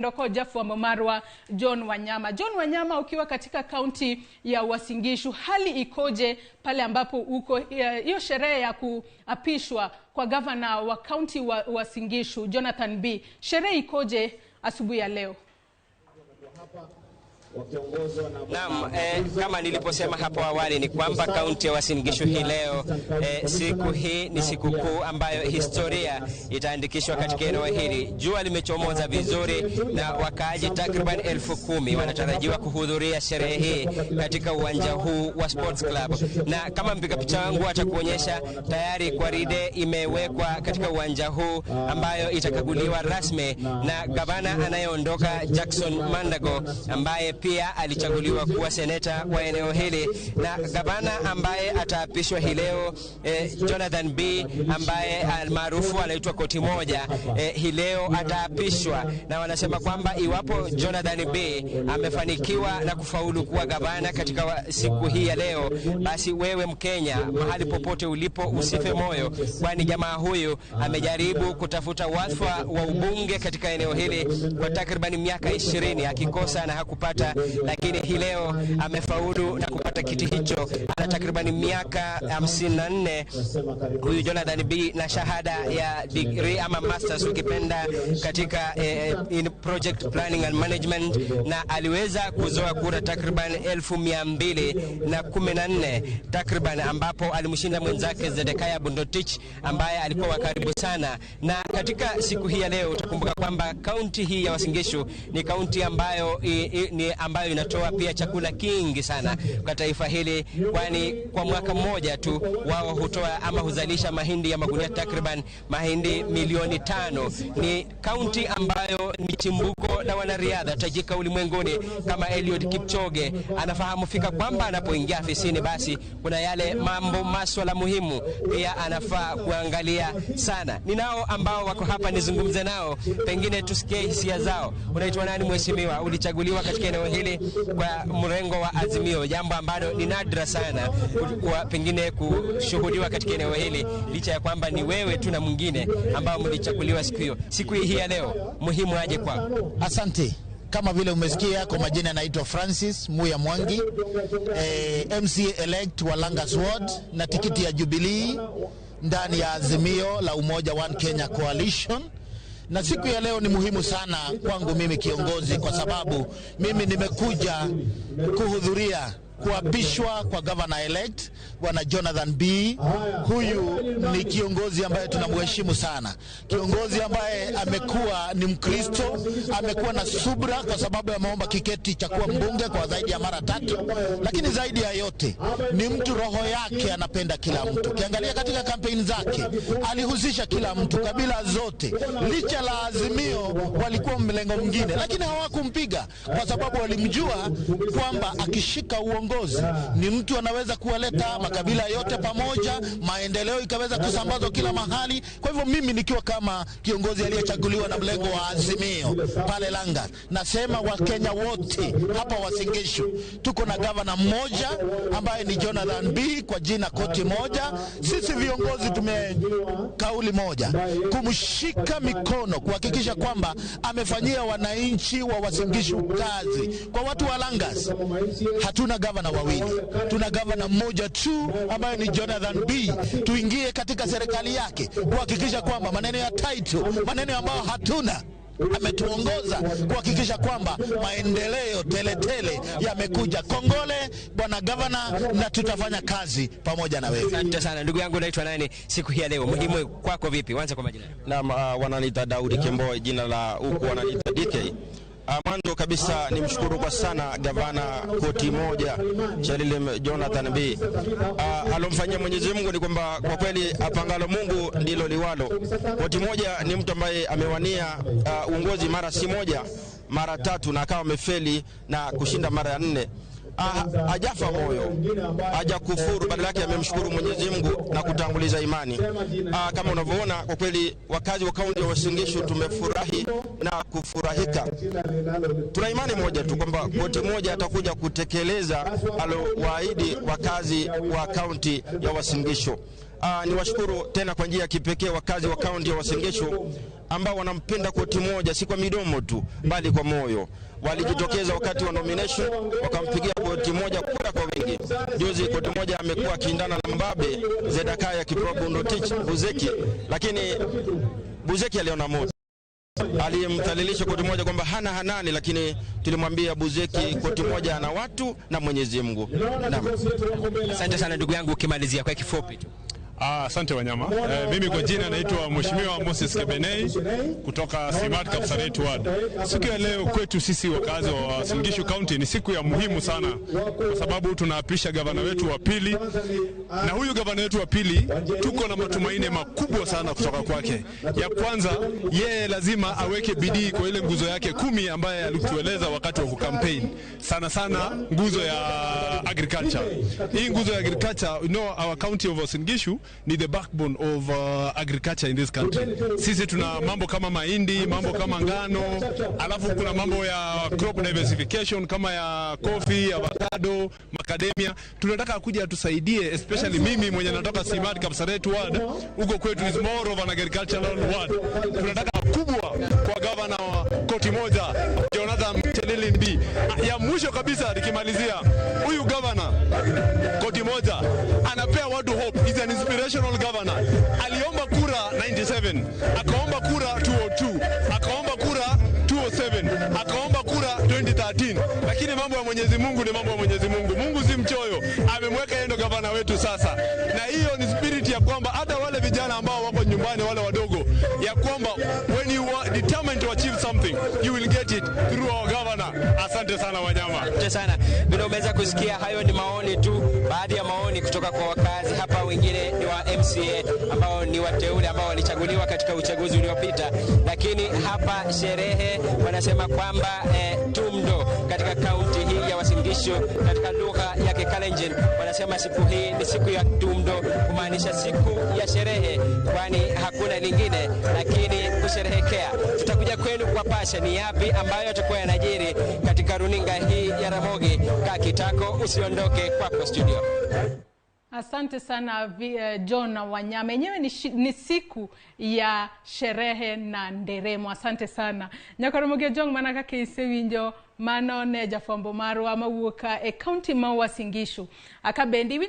Ndoko jafwambo marwa John Wanyama. John Wanyama, ukiwa katika kaunti ya Uasin Gishu, hali ikoje pale ambapo uko? Hiyo sherehe ya kuapishwa kwa gavana wa kaunti wa Uasin Gishu Jonathan Bii, sherehe ikoje asubuhi ya leo? Naam, kama niliposema hapo awali ni kwamba kaunti ya Uasin Gishu hii leo, siku hii ni siku kuu ambayo historia itaandikishwa katika eneo hili. Jua limechomoza vizuri na wakaaji takriban 10,000 wanatarajiwa kuhudhuria sherehe hii katika uwanja huu wa Sports Club. Na kama mpiga picha wangu atakuonyesha, tayari gwaride imewekwa katika uwanja huu ambayo itakaguliwa rasmi na gavana anayeondoka Jackson Mandago, ambaye pia alichaguliwa kuwa seneta wa eneo hili, na gavana ambaye ataapishwa hii leo Jonathan Bii ambaye almaarufu anaitwa Koti Moja, hii leo ataapishwa, na wanasema kwamba iwapo Jonathan Bii amefanikiwa na kufaulu kuwa gavana katika siku hii ya leo, basi wewe Mkenya mahali popote ulipo usife moyo, kwani jamaa huyu amejaribu kutafuta wadhifa wa ubunge katika eneo hili kwa takriban miaka 20 akikosa na hakupata, lakini hii leo amefaulu na kupata kiti hicho. Ana takriban miaka 54 huyu Jonathan Bii, na shahada ya degree ama masters ukipenda katika in project planning and management, na aliweza kuzoa kura takriban 214,000 takriban, ambapo alimshinda mwenzake Zedekiah Bundotich ambaye alikuwa wa karibu sana. Na katika siku hii ya leo utakumbuka kwamba kaunti hii ya Uasin Gishu ni kaunti ambayo ni ambayo inatoa pia chakula kingi sana kwa taifa hili, kwani kwa mwaka mmoja tu wao hutoa ama huzalisha mahindi ya magunia takriban mahindi milioni 5. Ni kaunti ambayo ni chimbuko la wanariadha tajika ulimwenguni kama Eliud Kipchoge. Anafahamu fika kwamba anapoingia afisini basi kuna yale mambo maswala muhimu pia anafaa kuangalia sana. Ninao ambao wako hapa nizungumze nao, pengine tusikie hisia zao. Unaitwa nani mheshimiwa? Ulichaguliwa katika eneo hili kwa mrengo wa Azimio, jambo ambalo ni nadra sana kwa pengine kushuhudiwa katika eneo hili, licha ya kwamba ni wewe tu na mwingine ambao mlichaguliwa siku hiyo. Siku hii ya leo muhimu aje kwako? Asante. Kama vile umesikia, kwa majina anaitwa Francis Muya Mwangi, MCA elect wa Langas Ward na tikiti ya Jubilee ndani ya Azimio la Umoja One Kenya Coalition. Na siku ya leo ni muhimu sana kwangu mimi kiongozi, kwa sababu mimi nimekuja kuhudhuria kuapishwa kwa governor elect Bwana Jonathan Bii. Huyu ni kiongozi ambaye tunamheshimu sana, kiongozi ambaye amekuwa ni Mkristo, amekuwa na subra kwa sababu ameomba kiketi cha kuwa mbunge kwa zaidi ya mara 3, lakini zaidi ya yote ni mtu roho yake anapenda kila mtu. Ukiangalia katika kampeni zake alihusisha kila mtu, kabila zote, licha la Azimio walikuwa mlengo mwingine, lakini hawakumpiga kwa sababu walimjua kwamba akishika uongozi ni mtu anaweza kuwaleta makabila yote pamoja, maendeleo ikaweza kusambazwa kila mahali. Kwa hivyo mimi nikiwa kama kiongozi aliyechaguliwa na mlengo wa Azimio pale Langas, nasema Wakenya wote hapa Uasin Gishu tuko na gavana mmoja ambaye ni Jonathan Bii kwa jina Koti Moja. Sisi viongozi tume kauli moja, kumshika mikono kuhakikisha kwamba amefanyia wananchi wa Uasin Gishu kazi. Kwa watu wa Langas hatuna gavana wawili, tuna gavana mmoja tu ambaye ni Jonathan Bii. Tuingie katika serikali yake kuhakikisha kwamba maneno ya title, maneno ambayo hatuna, ametuongoza kuhakikisha kwamba maendeleo teletele yamekuja. Kongole bwana gavana, na tutafanya kazi pamoja na wewe. Asante sana ndugu yangu. Unaitwa nani siku hii ya leo? Muhimu kwako vipi? Anza kwa majina. Naam, wananiita Daudi Kemboi, jina la huku wananiita DK. Mwanzo kabisa ni mshukuru kwa sana gavana Koti Moja Chelile Jonathan Bii. Alomfanyia Mwenyezi Mungu ni kwamba kwa kweli apangalo Mungu ndilo liwalo. Koti Moja ni mtu ambaye amewania uongozi mara si moja, mara 3, na akawa amefeli na kushinda mara ya 4. Hajafa moyo, hajakufuru, badala yake amemshukuru Mwenyezi Mungu na kutanguliza imani. Kama unavyoona kwa kweli wakazi wa kaunti ya Uasin Gishu tumefurahi na kufurahika. Tuna imani moja tu kwamba Koti Moja atakuja kutekeleza alowaahidi wakazi wa kaunti ya Uasin Gishu. Niwashukuru tena kwa njia ya kipekee wakazi wa kaunti ya Uasin Gishu ambao wanampenda Koti Moja, si kwa midomo tu, bali kwa moyo. Walijitokeza wakati wa nomination wakampigia Koti Moja kura kwa wingi. Juzi Koti Moja amekuwa akiindana na Mbabe Zedakaya Kiprobo Ndotich Buzeki, lakini Buzeki aliona moto, aliyemthalilisha Koti Moja kwamba hana hanani, lakini tulimwambia Buzeki Koti Moja ana watu na Mwenyezi Mungu. Naam. Asante sana ndugu yangu, ukimalizia kwa kifupi tu. Asante Wanyama. Mimi kwa jina naitwa Mheshimiwa Moses Kebenei kutoka Simat Kapsaret Ward. Siku ya leo kwetu sisi wakazi wa Uasin Gishu County ni siku ya muhimu sana kwa sababu tunaapisha gavana wetu wa pili, na huyu gavana wetu wa pili tuko na matumaini makubwa sana kutoka kwake. Ya kwanza, yeye lazima aweke bidii kwa ile nguzo yake 10 ambaye alitueleza wakati wa kucampaign, sana sana nguzo ya agriculture. Hii nguzo ya agriculture, you know, our county of Uasin Gishu ni the backbone of agriculture in this country. Sisi tuna mambo kama mahindi, mambo kama ngano, alafu kuna mambo ya crop diversification kama ya coffee, avocado, macadamia. Tunataka kuja atusaidie, especially mimi mwenye natoka Simat Kapsaret Ward, huko kwetu is more of an agricultural ward. Tunataka kubwa kwa gavana wa Koti Moja Jonathan Chelili B. Ya mwisho kabisa nikimalizia, huyu gavana Koti Moja anapea watu hope. He's an inspirational governor. Aliomba kura 97, akaomba kura 202, akaomba kura 207, akaomba kura 2013. Lakini mambo ya Mwenyezi Mungu ni mambo ya Mwenyezi Mungu. Mungu si mchoyo, amemweka yeye ndo gavana wetu sasa. Na hiyo ni spirit ya kwamba hata wale vijana ambao wako nyumbani, wale wadogo, ya kwamba when you are determined to achieve something, you will get it through our governor. Asante sana Wanyama. Asante sana. Vile umeweza kusikia, hayo ni maoni tu, baadhi ya maoni kutoka kwa wakazi hapa. Wengine ni wa MCA ambao ni wateule ambao walichaguliwa katika uchaguzi uliopita, lakini hapa sherehe wanasema kwamba tumdo katika kaunti hii ya Uasin Gishu, katika lugha ya Kikalenjin wanasema siku hii ni siku ya tumdo, kumaanisha siku ya sherehe, kwani hakuna lingine lakini kusherehekea. Tutakuja kwenu kwa pasha ni yapi ambayo yatakuwa yanajiri katika runinga hii ya Ramogi. Kaa kitako, usiondoke, kwako studio. Asante sana John Wanyama. Yenyewe ni siku ya sherehe na nderemo. Asante sana. Nyakaramogi Jong mana kaka isewinjo mano ne jafwambo marwa mawuok e kaunti ma Uasin Gishu. Akabendi